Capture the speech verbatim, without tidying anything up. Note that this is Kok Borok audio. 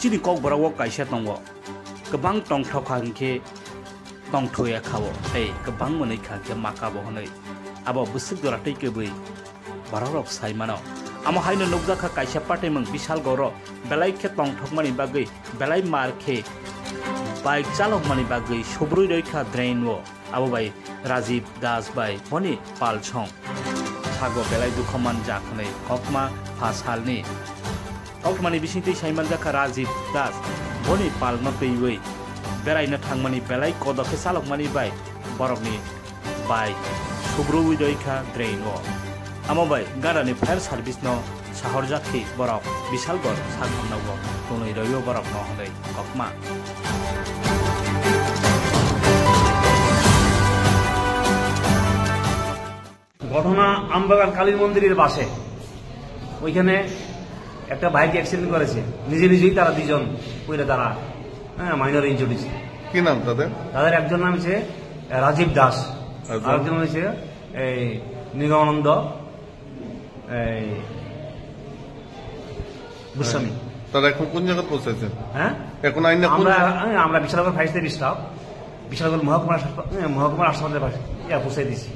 Chini Kokborok o kaisa tongo, kwbang tongthok kha hwnkhe tongthoya kha o, tei kwbang mwnwi kha hwnkhe maka bo hwnwi. Abo bwswk jora tei kwbwi bororok sai mano. Amo haino nukjakha kaisa patimwng Bishalgoro belai khe tongthokmani bagwi, belai mar khe bike chalokmani bagwi subrui roi kha drain o. Abo bai Rajiv Das bai boni palsong. Sago belai dukho manjak hwnwi kokma pha salni. Kokmani bisingtwi saimanjakha Rajiv Das boni palno twiwi beraina thangmani belai kodokhe chalokmani bai borokni bai subrui doikha drain o. Amo bai gadani fire service no sahorjakhi borok Bishalgor sakhamnago tonwi roio borokno hwnwi kokma. ঘটনা আমবাগান কালী মন্দিরের পাশে, ওইখানে একটা bike accident করেছে, নিজে নিজেই তারা দুজন পড়ে তারা, হ্যাঁ, মাইনর ইনজুরিজ। কি নাম তাদের? তাদের একজন নাম হচ্ছে রাজীব দাস, একজন? আরেকজন হচ্ছে এই নিগমানন্দ, এই গোস্বামী। তারা এখন কোন জায়গায় পৌঁছেছেন? হ্যাঁ? এখন আইন এখন আমরা, আমরা Bishalgarh fire station staff, Bishalgarh মহকুমার হাসপাতাল, মহকুমার হাসপাতালে পৌঁছে দিয়েছি।